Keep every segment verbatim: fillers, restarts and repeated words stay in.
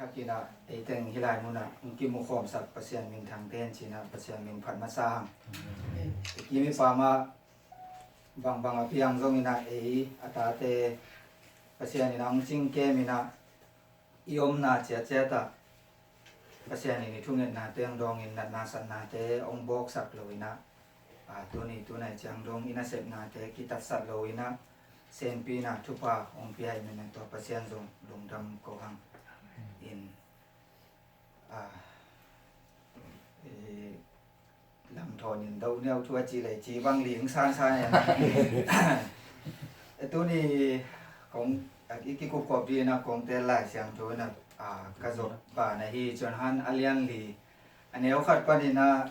Takin ah ei teng hih lai munah hong kimukhawmsak Pasian minthang ten cinah Pasian min phat masa hang. I kim i pam ah bangbang a piang zonginah ei a tate Pasian inah hong cingkem inah i omna ciatciat ah Pasian in i thungetnate hong dawngin natna satnate hong bawksak lo inah, a, tuni tunai ciang dong i nasepnate kitatsat lo inah senpina thupha hong pia i minah tua Pasian zong lungdam ko hang. In, a, i lamthawn in doh niau thu a ci lei ci bang ling sansan e. Tuni kong, a, i kikupkop dih inah kong tel Lai Siangtho inah, a, ka zop ban ahi Johan a lian li a neu khat paninah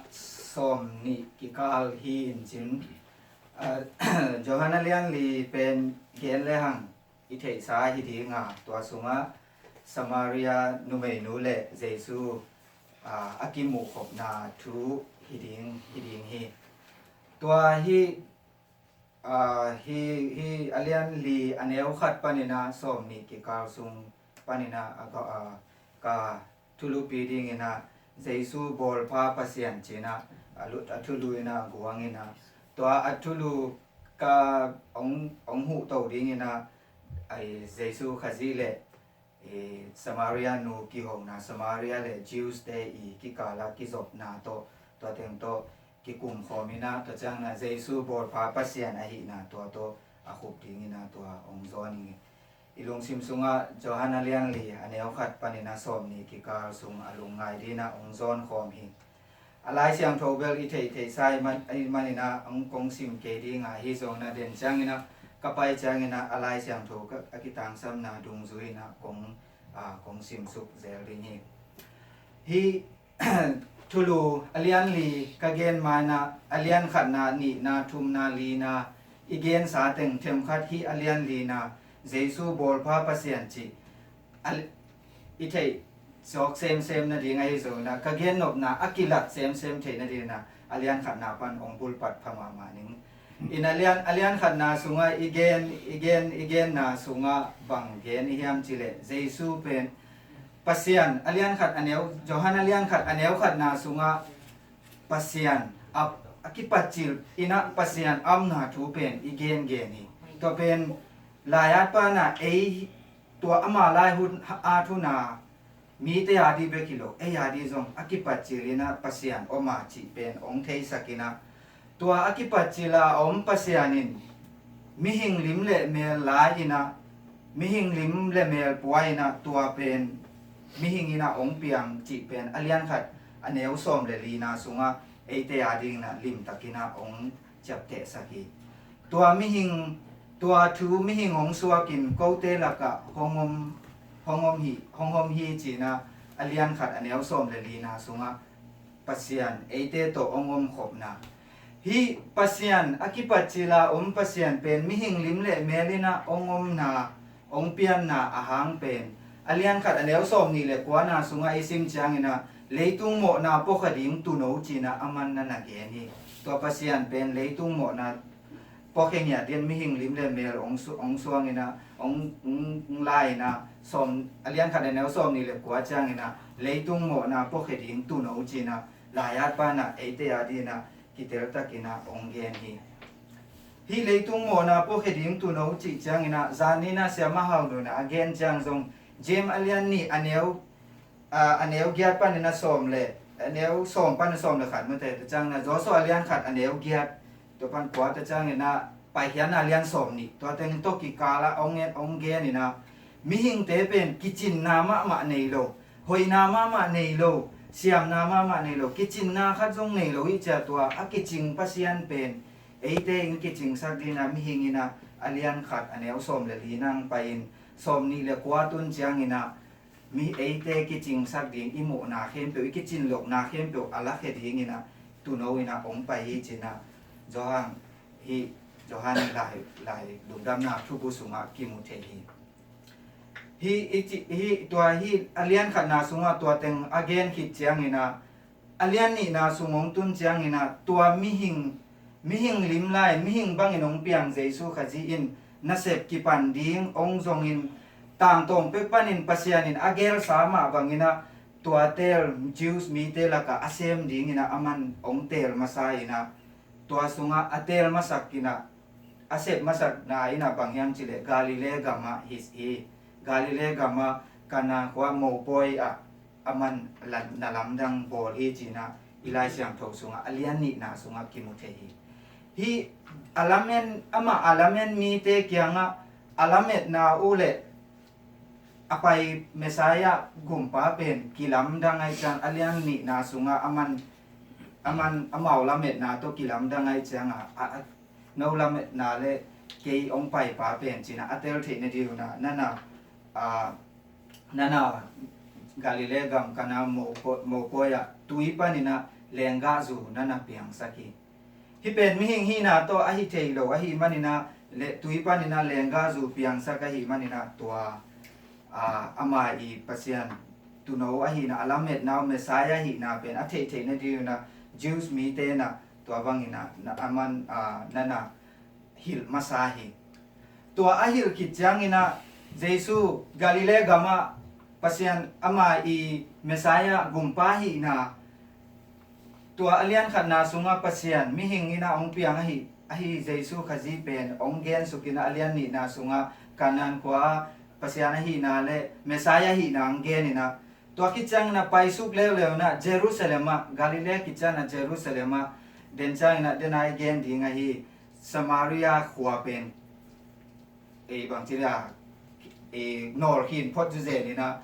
sawm nih kikal hi in cin, a, Johan a lian li pen gen lehang i theihsa hi dinga tua sungah Samaria numeinu le Jesu, a, a kimuhkhopna thu hi ding, hi ding hi. Tua hi, a, hi, hi a lian li a neu khat paninah sawm nih kikal sung paninah a, a, ka thulupi dinginah Jesu bawlpha Pasian cinah a, lu, a thulu inah guanginah tua a thulu ka hong, hong huhto dinginah, a, Jesu Khazih le, e, Samaria nu kihona, Samaria le Jews te i kikala kizopna tawh tua teng tawh kikumkhawm inah tua cianginah Jesu bawlpha Pasian ahihna tua tawh a khup dinginah tua hong zawn hi. I lungsim sungah Johan a lian li a neu khat paninah sawm nih kikal sung a lungngai dinah hong zawn khawm hi. A Lai Siangtho bel i theih theihsa i man, i maninah hong kong sim kei dinga hi zongna den cianginah ka pai cianginah a Lai Siangtho ka, a kitangsamna dungzui inah kong, a, kong simsuk zel ding hi. Hi thulu a lian li ka gen mainah a lian khatna, nihna, thumna, lina i gensa teng themkhat hi a lian lina Jesu bawlpha Pasian cih a, i theih zawk semsem nading ahi zongna ka gennopna a kilat semsem theih nadingna a lian khatna pan hong bulpat pha mahmah ning. In a lian, a lian khatna sungah i gen, i gen, i genna sungah bang gen i hiam cileh Jesu pen Pasian, a lian khat a neu, Johan a lian khat a neu khatna sungah Pasian a, a kipatcil inah Pasian amna thu pen i gengen hi. Tua pen lai-at pana ei tua ama lai hun a thuna mite a dih bek hi lo, ei a dih zong a kipatcil inah Pasian om a cih pen hong theisak inah tua a kipatcil a om Pasian in mihing lim le mel lai inah, mihing lim le mel pua inah tua pen mihing inah hong piang cih pen a lian khat a neu sawm le lina sungah eite a ding inah limtak inah hong ciaptehsak hi. Tua mihing, tua thu mihing hong suakin kote lakah hong om, hong om hi, hong om hi cinah a lian khat a neu sawm le lina sungah Pasian eite tawh hong omkhopna. Hih Pasian a kipatcila om Pasian pen mihing lim le mel inah hong omna, hong pianna a hang pen a lian khat a neu sawm nih le kuana sungah i sim cianginah leitung mawhna puakhia ding tuuno cinah a manna na gen hi. Tua Pasian pen leitung mawhna puakhia ngiat ding mihing lim le mel hong su, hong suanginah, hong, hong, hong lai inah sawm, a lian khat a neu sawm nih le kua cianginah leitung mawhna puakhia ding tuuno cinah lai-at panah eite a dinah kiteltakinah hong gen hi. Hih leitung mawhna puakhia ding tuuno cih cianginah zan inah siamah Hau Nun a gen ciang zong James a lian nih a neu, a, a neu giat panin a sawm le, a neu sawm pan a sawm le khat mate, tua cianginah Joshua a lian khat a neu giat, tua pan kua, tua cianginah Paikhiatna a lian sawm nih, tua teng tawh kikalah hong gen, hong gen inah mihingte pen kicinna mahmah nei lo, hoihna mahmah nei lo, siamna mahmah nei lo, kicinna khat zong nei lo hi cia, tua a kicing Pasian pen eite in kicingsak dinah mihing inah a lian khat a neu sawm le li nang pai-in sawm nih le kua tun cianginah mi eite kicingsak ding i muhna khempeuh, i kicin lohna khempeuh a lakhia dinginah tuuno inah hong pai hi cinah Johan, hih Johan lai, lai lungdamna thubu sungah kimu thei hi. Hih, hih, hih tua hih a lian khatna sungah tua teng a gen khit cianginah a lian nihna sung hong tun cianginah tua mihing, mihing lim lai, mihing bangin hong piang Jesu Khazih in nasep kipan ding hong zongin tangtawng pek panin Pasian in a gelsa mah bangin ah tua teel Jews mite lakah a sem dingin ah aman hong teel masa in ah, tua sungah a teel masak in ah a sep masakna in ah bang hiam cih leh Galilee gamah hi hi. Galilee gamah Kana khua mopawi ah aman la-, na lamdang bawl hi ci-in ah i Lai Siangtho sungah a lian nihna sungah kimu thei hi. Hih a lamen, amah a lamen mite kiangah a lametna uh leh a pai Messiah gumpa pen kilamdang ahih ciang a lian nihna sungah aman, aman amau lametna tawh kilamdang ahih ciangah a, a, no lametna leh kei hong paipa pen ci-in ah a tel theihna dingin ah nana, a, nana Galilee gam Kana mopaw-, mopawi ah tui panin ah lenggahzu nana piangsak hi. Hih pen mihing hihna tawh ahi thei lo ahih manin ah leh tui panin ah lenggahzu piangsak ahih manin ah tua, a, ama i Pasian tuuno ahihna, a lametna uh Messiah ahihna pen a theihtheihna dingin ah Jews mite in ah tua bangin ah na, aman, a, nana hilh masa hi. Tua a hilh khit ciangin ah Jesu Galilee gamah Pasian ama i Messiah gumpa hihna, tua a lian khatna sungah Pasian mihing in ah hong piang ahi, ahi Jesu Khazih pen hong gensuk in ah a lian nihna sungah Kanaan khua Pasian ahihna leh Messiah ahihna hong gen in ah, tua khit ciangin ah paisuk leuleu in ah Jerusalem ah, Galilee khit ciangin ah Jerusalem ah, den ciangin ah den a i gen ding ahi Samaria khua pen, e, bangci dia, e, nawlkhin phot zuzen in ah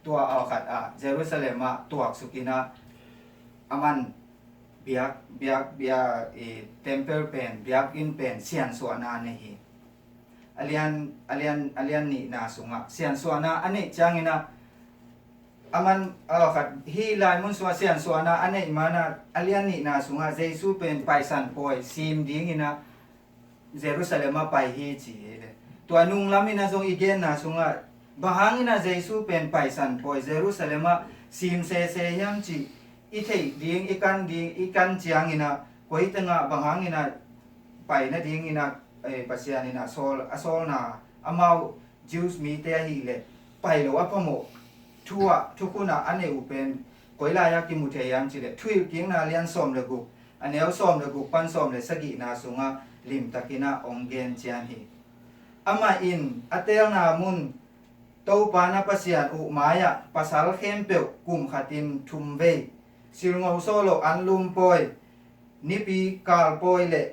tua awkhat ah Jerusalem ah tuaksuk in ah aman biak, biak, biak, e, temple pen, biakinn pen siansuahna nei hi. A lian, a lian, a lian nihna sungah siansuahna a neih ciangin ah aman, a, khat, hih laimun sungah siansuahna a neih man ah a lian nihna sungah Jesu pen Paisan pawi sim dingin ah Jerusalem ah pai hi ci hi. Tua nunglam in ah zong i genna sungah bang hangin ah Jesu pen Paisan pawi Jerusalem ah sim sese hiam cih i theih ding, i kan ding, i kan ciangin ah koi tengah bang hangin ah pai nadingin ah, eh, Pasian in ah sawl, a sawlna, amau Jews mite ahih leh pai lo a phamawh thu ah, thukhun ah a neih uh pen koi lai ah kimu thei hiam cih leh Thuhilhkikna lian sawm le guk, a neu sawm le guk pan sawm le sagihna sungah limtakin ah hong gen cian hi. Amah in a teelna mun Topa na Pasian uh mai-ah pasal khempeuh kum khatin thum vei silngo sawh loh anlum pawi, nipi kal pawi le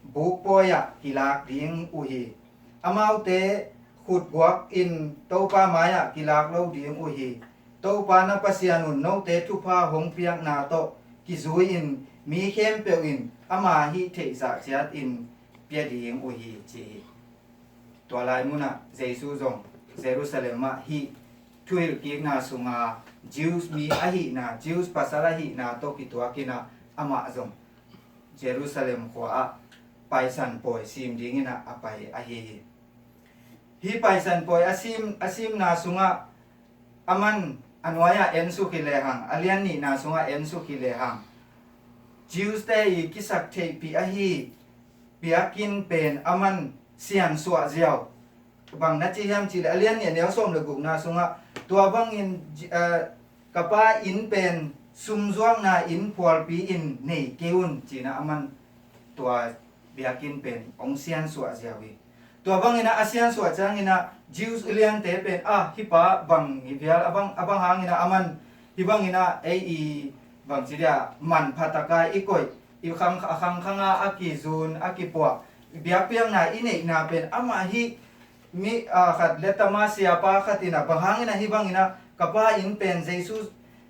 buk pawi-ah kilak ding uh hi. Amaute khutguak in Topa mai-ah kilak lo ding uh hi. Topa na Pasian un note thupha hong piakna tawh kizui-in mi khempeuh in ama hih theih zah ciatin pia ding uh hi, ci hi. Tua lai munah Jesu zong Jerusalem ah hih Thuhilhkikna sunga Jews mi ahihna, Jews pasal ahihna tawh kituakin ah amah zong Jerusalem khua ah Paisan pawi sim dingin ah a pai ahi hi. Hih Paisan pawi a sim, a simna sungah aman a nuai-ah ensuk hi lehang, a lian nihna sungah ensuk hi lehang, Jews te i kisak theihpih ahi biakinn pen aman siansuah ziau. Bang na ci hiam cih leh a lian nih a neu sawm le gukna sungah tua bangin, eh, ka pa inn pen sumzuakna inn phualpi in nei kei un, ci-in ah aman tua biakinn pen hong siansuah ziau hi. Tua bangin ah a siansuah ciangin ah Jews uliante pen, ah, hih pa bang hi vial, a bang, a bang hangin ah aman hih bangin ah ei i bangci dia manpha taka i koih, i khang, a khangkhanga a kizun, a kipuah biakpiakna i neihna pen amah hih mi, ah, khat le tama siapa khat in ah bang hangin ah hih bangin ah ka pa inn pen Jesu,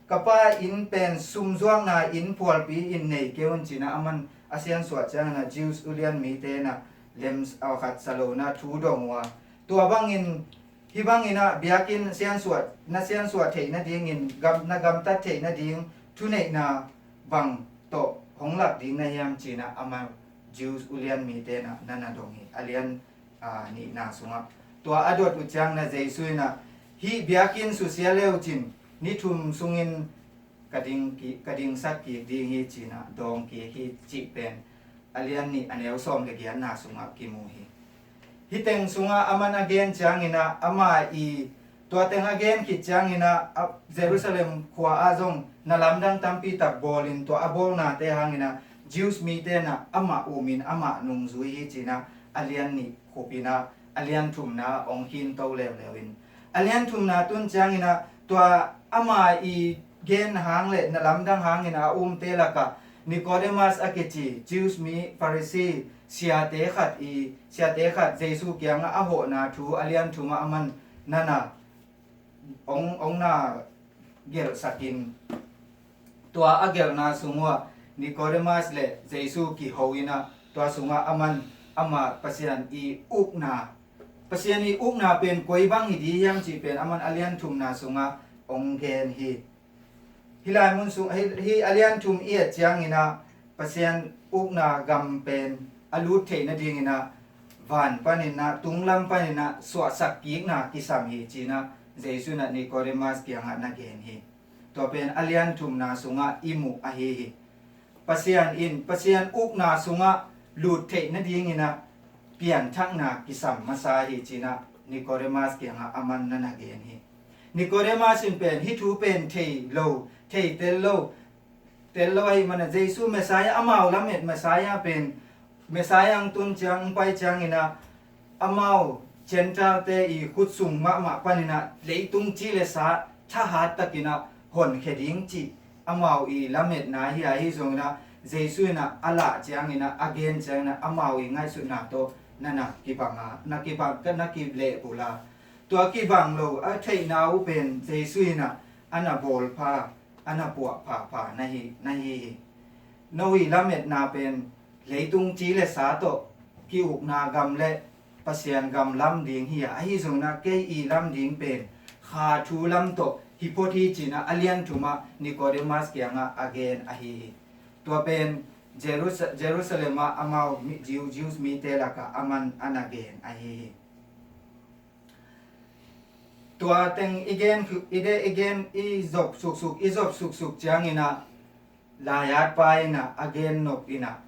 ka pa inn pen sumzuakna inn phualpi in nei kei un, ci-in ah aman a siansuah ciangin ah Jews ulian mite in ah lem, ah, khat salona thu dong uh a, tua bangin hih bangin ah biakinn siansuah, na siansuah theih nadingin gam, na gamtat theih nading thuneihna bang tawh hong lak ding na hiam, ci-in ah amah Jews ulian mite in ah na na dong hi. A lian, ah, nihna sungah tua a dot uh ciangin ah Jesu in ah hih biakinn susia le uh cin ni thum sungin ka ding ki, ka dingsak kik ding hi, ci-in ah dawng kik hi cih pen a lian nih a neu sawm le giatna sungah kimu hi. Hih teng sungah aman a gen ciangin ah, ama i tua teng a gen khit ciangin ah, a Jerusalem khua ah zong na lamdang tampi tak bawlin, tua a bawlnate hangin ah Jews mite in ah amah umin amah nungzui hi ci-in ah a lian nih khupin ah a lian thumna hong khinto leuleu in, a lian thumna tun ciangin ah tua ama i gen hang le na lamdang hangin a umte lakah Nicodemus a kici Jews mi Pharisee siate khat i, siate khat Jesu kiangah a hawhna thu a lian thum ah aman na na hong, hong na gelhsakin, tua a gelhna sung uah Nicodemus le Jesu kiho in ah, tua sungah aman ama Pasian i ukna, Pasian i ukna pen koi bang hi di hiam cih pen aman a lian thumna sungah hong gen hi. Hih lai mun sung, hih, hih a lian thum i et ciangin ah Pasian ukna gam pen a lut theih nadingin ah van panin ah, tunglam panin ah suahsak kikna kisam hi ci-in ah Jesu in ah Nicodemus kiangah na gen hi. Tua pen a lian thumna sungah i muh ahi hi. Pasian in, Pasian ukna sungah lut theih nadingin ah pianthakna kisam masa hi ci-in ah Nicodemus kiangah aman na na gen hi. Nicodemus in pen hih thu pen thei lo, thei tel lo, tel lo ahih manin ah Jesu Messiah, amau lamet Messiah pen, Messiah hong tun ciang, hong pai ciangin ah amau Gentile-te i khut sung mahmah panin ah leitung ci le sa thahat takin ah honkhia ding cih amau i lametna hi a, ahi zongin ah Jesu in ah a lah ciangin ah, a gen ciangin ah amau i ngaihsutna tawh na na kibang a, na kibang, na kilehbulh a, tua kibang lo a theihna uh pen Jesu in ah a na bawl pha, a na puah phapha na hi, na hi hi. No i lametna pen leitung ci le sa tawh ki-ukna gam le Pasian gam lam ding hi a, ahi zongin ah kei i lam ding pen kha thu lam tawh hi phot hi ci-in ah a lian thum ah Nicodemus kiangah a gen ahi hi. Tua pen Jerus-, Jerusalem ah amau mi, Jew, Jews mite lakah aman a na gen ahi hi. Tua teng i gen, i de, i gen, i zop suksuk, i zop suksuk ciangin ah, lai-atpa in ah a gen nop in ah,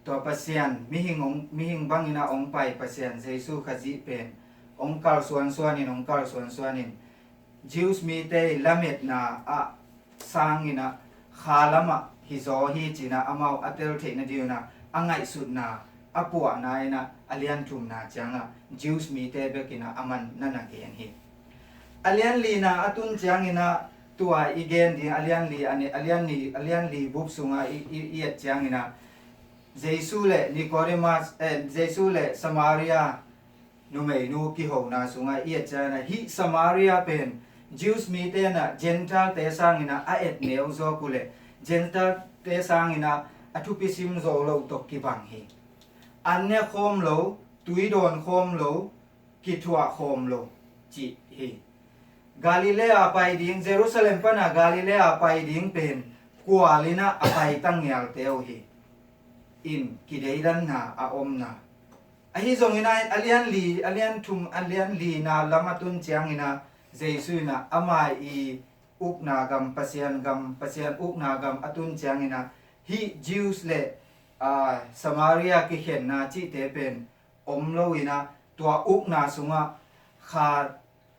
tua Pasian, mihing hong, mihing bangin ah hong pai Pasian Jesu Khazih pen hong kalsuansuanin, hong kalsuansuanin, Jews mite i lametna ah sangin ah kha lamah hi zaw hi ci-in ah amau a tel theih nadingin ah a ngaihsutna, a puahna in ah a lian thumna ciangah Jews mite bekin ah aman na na gen hi. A lian lina a tun ciangin ah tua i gen ding a lian li, a ni, a lian li, a lian li bup sungah i, i, i et ciangin ah Jesu le Nicodemus, eh, Jesu le Samaria numeinu kihona sungah i et ciangin ah hih Samaria pen Jews mite in ah Gentile-te sangin ah a et neu zawk uh leh Gentile-te sangin ah a thupi sim zo lo tawh kibang hi. An ne khawm lo, tui dawn khawm lo, kithuah khawm lo cih hi. Galilee pai ding, Jerusalem pana Galilee pai ding pen kual in ah a pai ta ngialte uh hi. In kideidanna a omna. Ahi zongin ah a lian li, a lian thum, a lian lina lam a tun ciangin ah Jesu in ah ama i ukna gam, Pasian gam, Pasian ukna gam a tun ciangin ah hih Jews le, ah, Samaria kikhenna cihte pen om lo in ah tua ukna sungah kha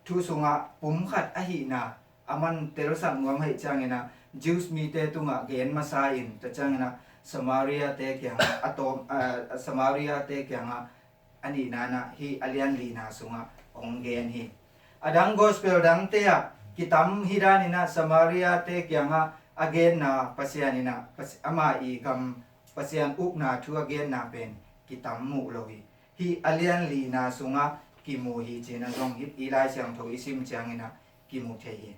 thu sungah pum khat ahihna aman telsak nuam ahih ciangin ah Jews mite tungah gen masa in, tua ciangin ah Samaria-te kiangah a tawm, ah, Samaria-te kiangah a nihna in ah hih a lian lina sungah hong gen hi. A dang gospel dangte ah kitam hi danin ah Samaria-te kiangah a genna Pasian in ah Pas-, ama i gam, Pasian ukna thu a genna pen kitam mu lo hi. Hih a lian lina sungah kimu hi ci-in ah zong hih i Lai Siangtho i sim ciangin ah kimu thei hi.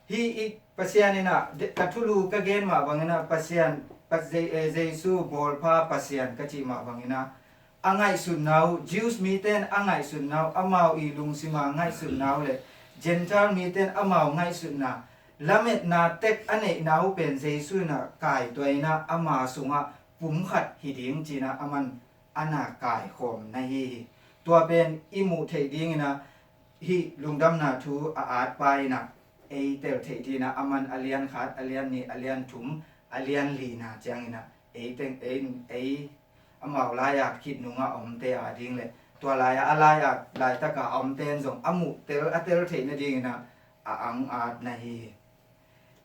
Hih i Pasian in ah, de-, ka thulu ka gen mah bangin ah Pasian, Pas-, Je-, eh, Jesu bawlpha Pasian ka cih mah bangin ah a ngaihsutna uh, Jews mite in a ngaihsutna uh, amau i lungsima ngaihsutna uh le Gentile mite in amau ngaihsutna, lametna tek a neihna uh pen Jesu in ah kaituah in ah ama sungah pum khat hi ding ci-in ah aman a na kaikhawm na hi hi. Tua pen i muh theih dingin ah hih lungdamna thu a atpa in ah ei tel theih dingin ah aman a lian khat, a lian nih, a lian thum, a lian lina ciangin ah ei teng, ei, ei amau lai-at khit nungah omte a ding le tua lai-ah a lai-at laitaka a omte in zong a muh tel a tel theih nadingin ah a ang at na hi hi.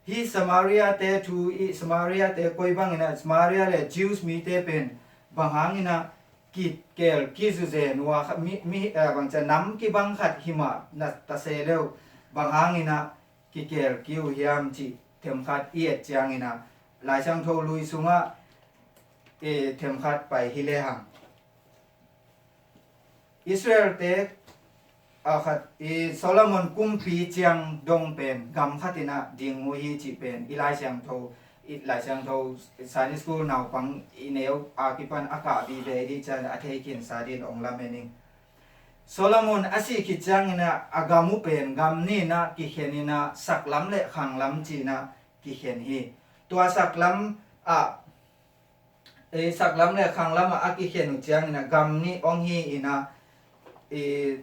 Hih Samaria-te thu i, Samaria-te koi bangin ah, Samaria le Jews mite pen bang hangin ah kikel kizuzen ua kha, mi, mi, eh, bangcia nam kibang khat himah na ta se leu, bang hangin ah kikel kiu hiam cih themkhat i et ciangin ah, Lai Siangtho lui sungah, eh, themkhat pai hi lehang. Israel-te a khat i Solomon kumpi ciang dong pen gam khatin ah ding uh hi cih pen i Lai Siangtho, i Lai Siangtho Sunday School naupang i neu a kipan a kah vive i dih ciang a thei khinsa din ong lamen ing. Solomon a sih khit ciangin ah a gam uh pen gam nih in ah kikhen in ah saklam le khanglam ci-in ah kikhen hi. Tua saklam ah, eh, saklam le khanglam ah a kikhen uh ciangin ah gam nih ong hi in ah, eh,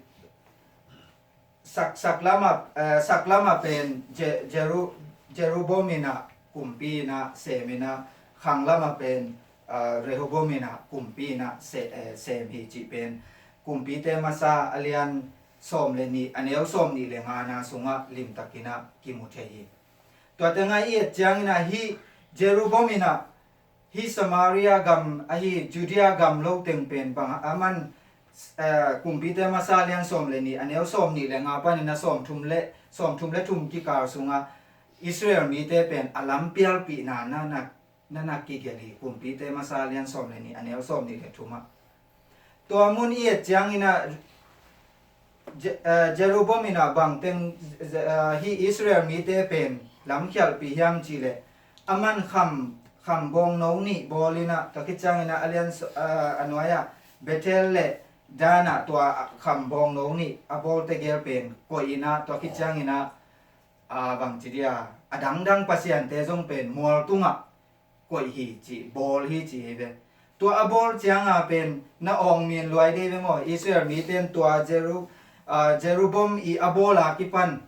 sak, saklam ah, eh, saklam ah pen Je, Jeru, Jeroboam in ah kumpi in ah sem in ah, khanglam ah pen, eh, Rehoboam in ah kumpi in ah se, eh, sem hi cih pen Kumpite Masa a lian sawm le nih, a neu sawm nih le ngana sungah limtakin ah kimu thei hi. Tua tengah i et ciangin ah hih Jeroboam in ah hih Samaria gam ahi Judea gam lo teng pen bang a man, eh, Kumpite Masa lian sawm le nih, a neu sawm nih le nga panin ah sawm thum le, sawm thum le thum kikal sungah Israel mite pen a lampialpihna na, na, na na kigelh hi. Kumpite Masa lian sawm le nih, a neu sawm nih le thum ah. Tua mun i et ciangin ah Je, eh, Jeroboam in ah bangteng, eh, hih Israel mite pen lamkhialhpih hiam cih leh, a man kham, kham bawngno nih bawl in ah, tua khit ciangin ah a lian s, eh, a nuai ah Bethel le Dan ah tua kham bawngno nih a bawl tegel pen koih in ah, tua khit ciangin ah, ah, bangci dia, a dangdang pasiante zong pen mual tungah koih hi ci, bawl hi ci hi ve. Tua a bawl cianga pen na awng min luai dei ve maw? Israel mite in tua Jeru, ah, Jeroboam i a bawl a kipan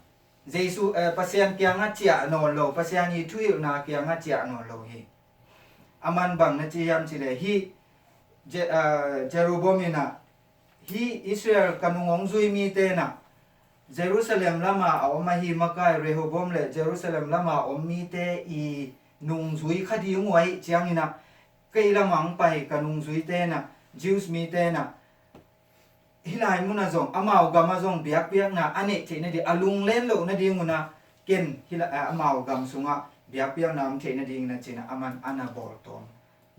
Jesu, eh, Pasian kiangah ciah nawn lo, Pasian i thuhilhna kiangah ciah nawn lo hi. A man bang na ci hiam cih leh hih Je, ah, Jeroboam in ah hih Israel ka nung hong zui mite in ah Jerusalem lama a om ahi makai Rehoboam le Jerusalem lama a om mite i nungzui kha ding uh ahih ciangin ah kei lamah hong pai ka nungzuite in ah, Jews mite in ah hih lai munah zong amau gamah zong biakpiakna a neih theih nading, a lunglen loh nading un ah ken hih lai, ah, amau gam sungah biakpiakna om theih nadingin ah ci-in ah a man a na bawltawm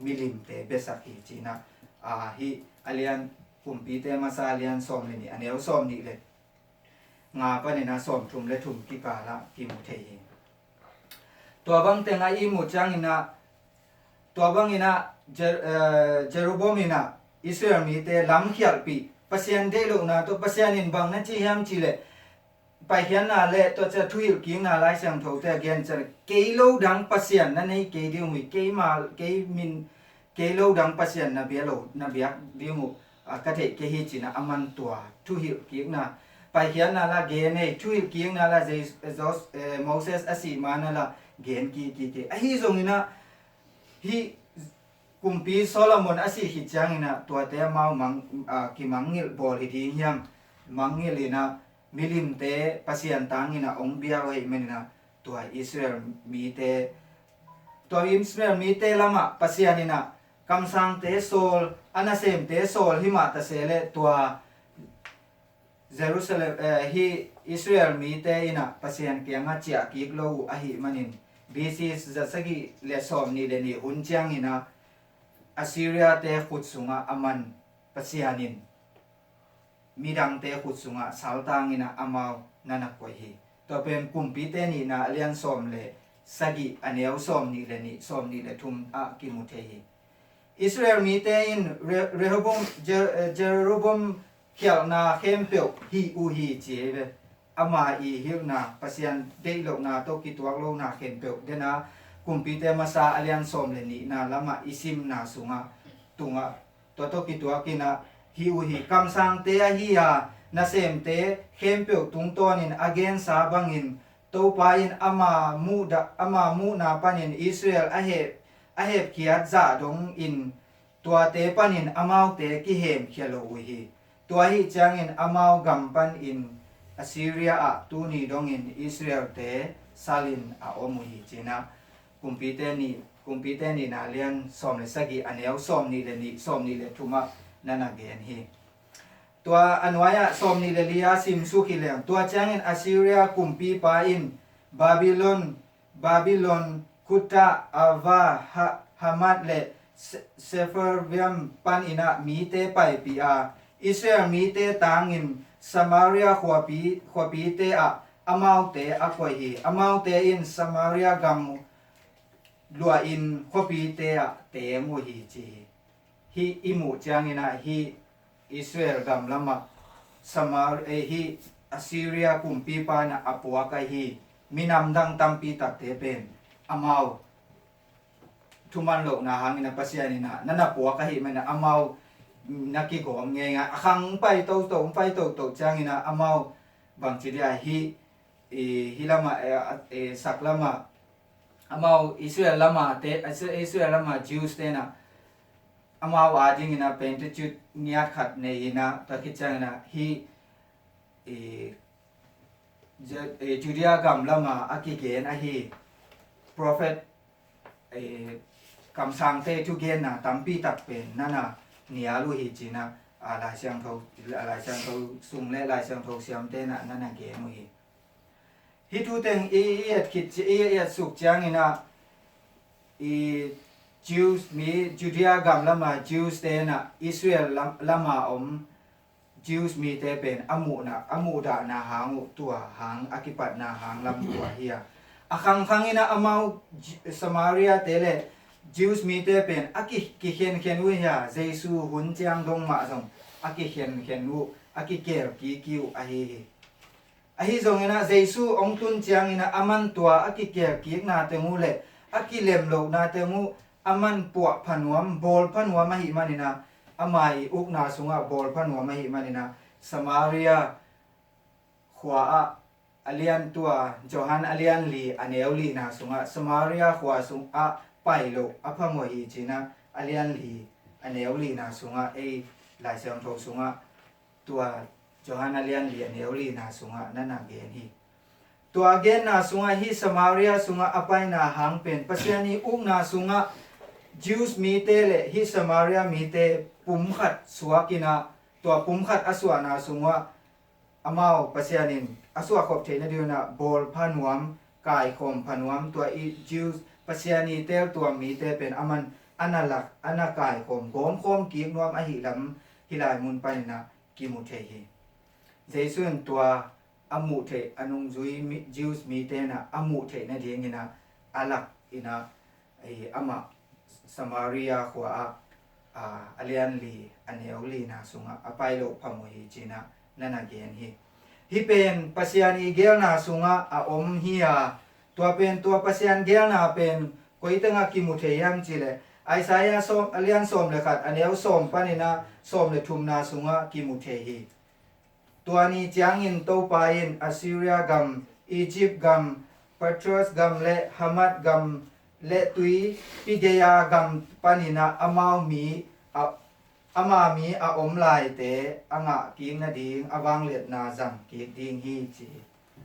milimte biasak hi ci-in ah, ah, hih a lian Kumpite Masa a lian sawm le nih, a neu sawm nih le nga panin ah sawm thum le thum kikal ah kimu thei hi. Tua bang tengah i muh ciangin ah, tua bangin ah Jer, eh, Jeroboam in ah Israel mite lamkhialhpih, Pasian deih lohna tawh, Pasian in bang na ci hiam cih leh, paikhiatna le tua ciang thuhilh kikna Lai Siangthote a gen ciang, kei lo dang pasian na nei kei ding uh hi, keima, kei min, kei lo dang pasian na bia lo, na biak ding uh, ah, ka theih kei hi ci-in ah a man tua thuhilh kikna, paikhiatna la gen ei, thuhilh kikna la Jes, Jos, eh, Moses a sih ma-in ah la gen kik, kik, kik. Ahi zongin ah hih Kumpi Solomon a sih khit ciangin ah tuate amau mang, ah, kimangngilh bawl hi ding hiam? Mangngilh in ah milimte Pasian tangin ah hong bia uh ahih manin ah tua Israel mite, tua Israel mite lamah Pasian in ah kamsangte sawl, a nasemte sawl himah ta se leh tua Jerusalem, eh, hih Israel mite in ah Pasian kiangah ciah kik lo uh ahih manin, B C za sagih le sawm nih le nih hun ciangin ah Assyria-te khut sungah a man Pasian in midangte khut sungah saltangin ah amau na na koih hi. Tua pen Kumpite nihna a lian sawm le sagih, a neu sawm nih le nih, sawm nih le thum ah kimu thei hi. Israel mite in Re, Rehoboam, Jer, eh, Jeroboam khialhna khempeuh hih uh hi ci hi ve. Ama i hilhna, Pasian deih lohna tawh kituak lohna khempeuh, dena Kumpite Masa a lian sawm le nihna lamah i simna sungah, tungah, tua tawh kituakin ah hih uh hi. Kamsangte ahi a nasemte khempeuh tungtawnin a gensa bangin Topa in ama muhda, ama muhna panin Israel a hep, a hepkhiat zah dongin tuate panin amaute kihemkhia lo uh hi. Tua ahih ciangin amau gam panin Assyria ah tuni dongin Israelte salin a om uh hi, ci-in ah Kumpite Ni, Kumpite Nihna lian sawm le sagih, a neu sawm nih le nih, sawm nih le thum ah na na gen hi. Tua a nuai-ah sawm nih le li-a simsuk hi leng, tua ciangin Assyria kumpipa in Babylon, Babylon, Kutha, Ava, Ha-, Hamat le Se-, Sepharvaim panin ah mite paipih a, Israel mite tangin Samaria khuapi, khuapite ah amaute a koih hi. Amaute in Samaria gam luahin khuapite ah teng uh hi, ci hi. Hih i muh ciangin ah hih Israel gam lamah Samar-, eh, hih Assyria kumpipa in ah a puak ahi minam dang tampi takte pen amau thuman lohna hangin ah Pasian in ah na na puak ahih manin ah amau na kigawm ngeingai, a khang pai toto, pai toto ciangin ah amau bangci dia hih, eh, hih lamah, eh, eh, sak lamah amau Israel lamah te, Israel lamah Jews te in ah amau adingin ah Pentateuch ngiat khat nei in ah, tua khit ciangin ah hih, eh, Ju-, eh, Judea gam lamah a kigen ahi prophet, eh, kamsangte thugenna tampi tak pen na na nial uh hi, ci-in ah, a, Lai Siangtho, Lai Siangtho sung le Lai Siangtho siamte in ah na na gen uh hi. Hih thu teng i, i et khit ci-, i, i et suk ciangin ah, i Jews mi, Judea gam lamah Jews te in ah Israel lam, lamah om Jews mite pen a muhna, a muhdahna hang uh, tua hang a kipatna hang lam tua hi a. A khangkhang in ah amau J-, Samaria te le Jews mite pen a ki, kikhenkhen uh hi a, Jesu hun ciang dong mah zong a kikhenkhen uh, a kikel kiki uh ahi hi. Ahi zongin ah Jesu hong tun ciangin ah aman tua a kikel kikna teng uh le a kilem lohna teng uh aman puah pha nuam, bawl pha nuam ahih manin ah, ama i ukna sungah bawl pha nuam ahih manin ah, Samaria khua ah, a lian tua, Johan a lian li a neu lina sungah, Samaria khua sungah pai loh a phamawh hi, ci-in ah a lian li a neu lina sungah, ei Lai Siangtho sungah, tua Johan a lian li a neu lina sungah na na gen hi. Tua a genna sungah hih Samaria sungah a paina hang pen Pasian i ukna sungah Jews mite le hih Samaria mite pumkhat suak in ah, tua pumkhat a suahna sungah amau Pasian in a suahkhop theih nadingin ah bawl pha nuam, kaikhawm pha nuam, tua i Jews Pasian i teltuam mite pen aman a na lak, a na kaikhawm, gawmkhawm kik nuam ahih lam hih lai mun panin ah kimu thei hi. Jesu in tua a muh theih, a nungzui mi, Jews mite in ah a muh theih nadingin ah a lak in ah, ei, amah Samaria khua ah, a, a lian li a neu lina sungah a pai loh phamawh hi, ci-in ah na na gen hi. Hih pen Pasian i gelna sungah a om hi a, tua pen, tua Pasian gelna pen koi tengah kimu thei hiam cih leh, Isaiah sawm, a lian sawm le khat a neu sawm panin ah sawm le thumna sungah kimu thei hi. Tua ni ciangin Topa in Assyria gam, Egypt gam, Pathros gam le Hamat gam le tui Pidea gam panin ah amau mi a, ama mi a om laite a ngah kik nading a vangliatna zang kik ding hi, ci hi.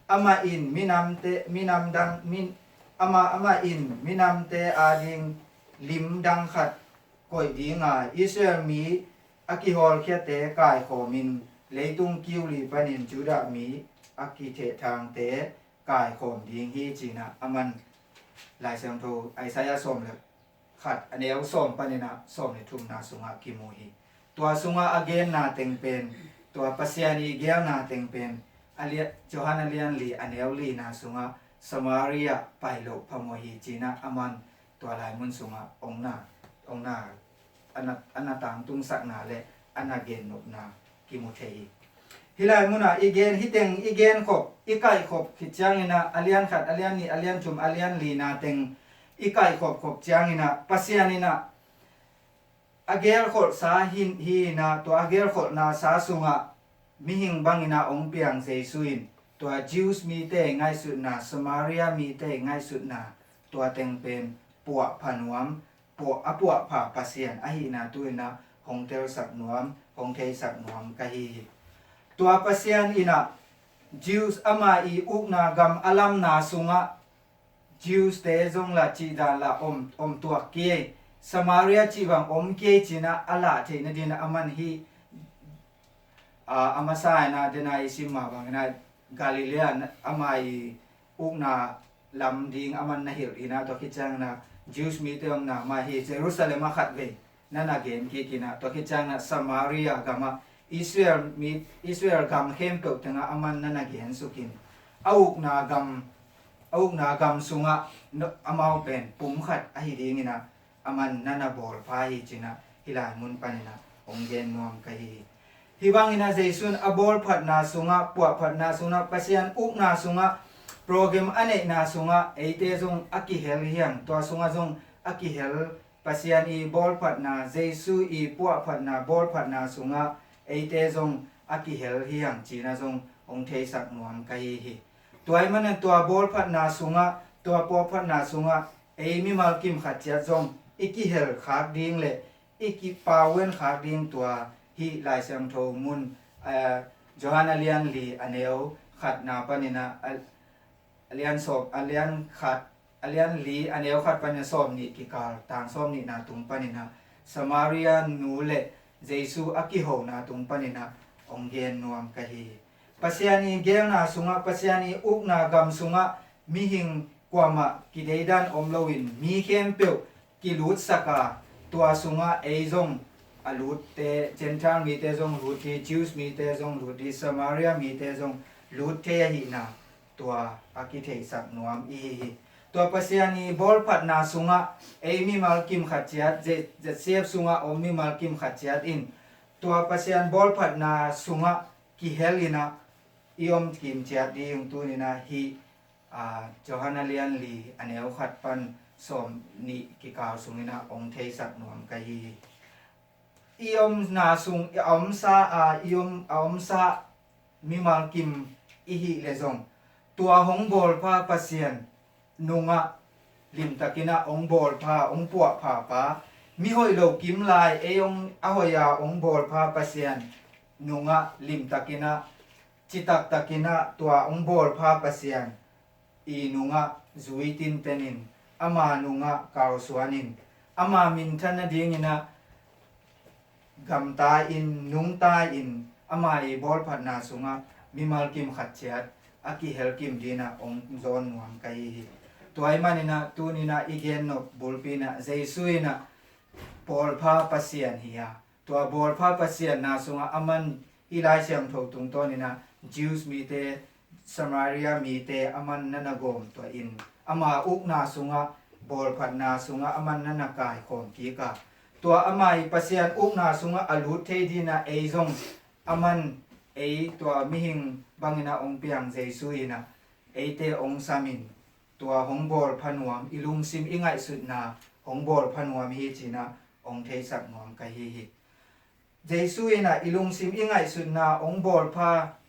Amah in minamte, minam dang, min, amah, amah in minamte ading lim dang khat koih ding a, Israel mi a kihawlkhiate kaikhawmin, leitung kiu li panin Judah mi a kithehthangte kaikhawm ding hi, ci-in ah aman Lai Siangtho Isaiah sawm le khat a neu sawm panin ah sawm le thumna sungah kimu hi. Tua sungah a genna teng pen, tua Pasian i gelna teng pen, a lia-, Johan a lian li a neu lina sungah Samaria pai loh phamawh hi, ci-in ah aman tua lai mun sungah hong na, hong na, a na, a na tangtungsakna le a na gennopna kimu thei hi. Hih lai munah i gen, hih teng i genkhop, i kaihkhop khit ciangin ah, a lian khat, a lian nih, a lian thum, a lian lina teng i kaihkhop khop ciangin ah, Pasian in ah a gelkholhsa hi, hi in ah, tua a gelkholhnasa sungah mihing bangin ah hong piang Jesu in, tua Jews mite ngaihsutna, Samaria mite ngaihsutna, tua teng pen puah pha nuam, puah, a puahpha Pasian ahihna tu-in ah hong telsak nuam, hong theisak nuam ka hi hi. Tua Pasian in ah Jews ama i ukna gam a lamna sungah Jews te zong lah cihdan lah om, om tuak kei, Samaria cih bang om kei ci-in ah a lah theih nadingin ah aman hih, a, a masa in ah dena i sim mah bangin ah Galilee ah ama i ukna lam ding aman na hilh in ah, tua khit ciangin ah Jews mite omna mah hi Jerusalem ah khatvei na na gen kik in ah, tua khit ciangin ah Samaria gamah Israel mi, Israel gam khempeuh tengah aman na na gensuk in, a ukna gam, a ukna gam sungah no, amau pen pumkhat ahi dingin ah aman na na bawlpha hi ci-in ah hih lai mun panin ah hong gen nuam ka hi hi. Hih bangin ah Jesu in a bawlphatna sungah, puahphatna sungah, Pasian ukna sungah, program a neihna sungah eite zong a kihel hi hang, tua sungah zong a kihel, Pasian i bawlphatna, Jesu i puahphatna, bawlphatna sungah eite zong a kihel hi hang ci-in ah zong hong theisak nuam ka hi hi. Tua ahih manin tua bawlphatna sungah, tua puahphatna sungah ei mimal kim khat ciat zong i kihel khak ding le i kipau en khak ding tua hih Lai Siangtho mun, eh, Johan a lian li a neu khatna panin ah, a, a lian sawm, a lian khat, a lian li a neu khat panin ah sawm nih kikal, tang sawm nihna tung panin ah Samaria nu le Jesu a kihona tung panin ah hong gen nuam ka hi hi. Pasian i geelna sungah, Pasian i ukna gam sungah mihing kuamah kideidan om loin mi khempeuh kilutsak a, tua sungah ei zong a lutte, Gentile mite zong lut hi, Jews mite zong lut hi, Samaria mite zong lut thei ahihna tua a kitheihsak nuam i hi hi. Tua Pasian i bawlphatna sungah ei mimal kim khat ciat, Z-, Z C F sungah om mimal kim khat ciat in tua Pasian bawlphatna sungah kihel in ah i om kim ciat ding tuni-in ah hih, a, Johan a lian li a neu khat pan sawm nih kikal sungin ah hong theisak nuam ka hi hi. I omna sung, a omsa, a, i om, a omsa mimal kim i hih leh zong tua hong bawlpha Pasian nungah limtakin ah hong bawlpha, hong puahpha pa, mi hoih lo kim lai ei hong, a hoih a hong bawlpha Pasian nungah limtakin ah, citaktakin ah tua hong bawlpha Pasian i nungah zui tintenin, ama nungah kalsuanin, ama minthan nadingin ah gamta-in, nungta-in, ama i bawlphatna sungah mimal kim khat ciat a kihel kim dingin ah hong zawn nuam ka hi hi. Tua ahih manin ah tuni-in ah i gen nop bulpi in ah Jesu in ah bawlpha Pasian hi a, tua bawlpha Pasian na sungah aman hih Lai Siangtho tungtawnin ah Jews mite, Samaria mite aman na na gawmtuah in, ama ukna sungah, bawlphatna sungah aman na na kaikhawm kik a, tua ama i Pasian ukna sungah a lut thei dingin ah ei zong aman ei tua mihing bangin ah hong piang Jesu in ah eite hong samin, tua hong bawlpha nuam, i lungsim i ngaihsutna hong bawlpha nuam hi ci-in ah hong theisak nuam ka hi hi. Jesu in ah i lungsim i ngaihsutna hong bawlpha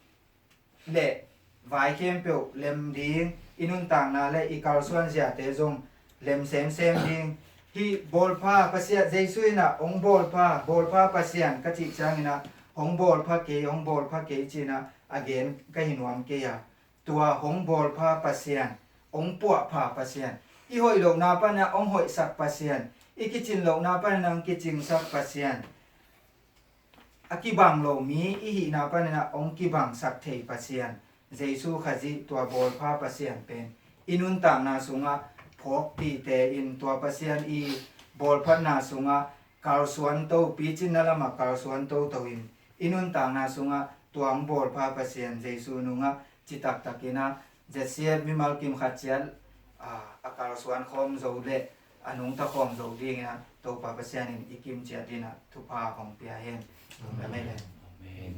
le vai khempeuh lem ding, i nuntakna le i kalsuan ziate zong lem semsem ding. Hih bawlpha Pasian, Jesu in ah hong bawlpha, bawlpha Pasian ka cih ciangin ah hong bawlpha kei, hong bawlpha kei ci-in ah a gen ka hi nuam kei a, tua hong bawlpha Pasian, hong puahpha Pasian, i hoih lohna panin ah hong hoihsak Pasian, i kicin lohna panin ah hong kicingsak Pasian, a kibang lo mi i hihna panin ah hong kibangsak thei Pasian, Jesu Khazih tua bawlpha Pasian pen i nuntakna sungah phawk tite in, tua Pasian i bawlphatna sungah kalsuan to, picinna lamah kalsuan toto in, i nuntakna sungah tua hong bawlpha Pasian Jesu nungah citaktakin ah Z C F mimal kim khat ciat, a, a kalsuan khawm zo le a nungta khawm zo dingin ah Topa Pasian in i kim ciat dingin ah thupha hong pia hen. Amen. Amen.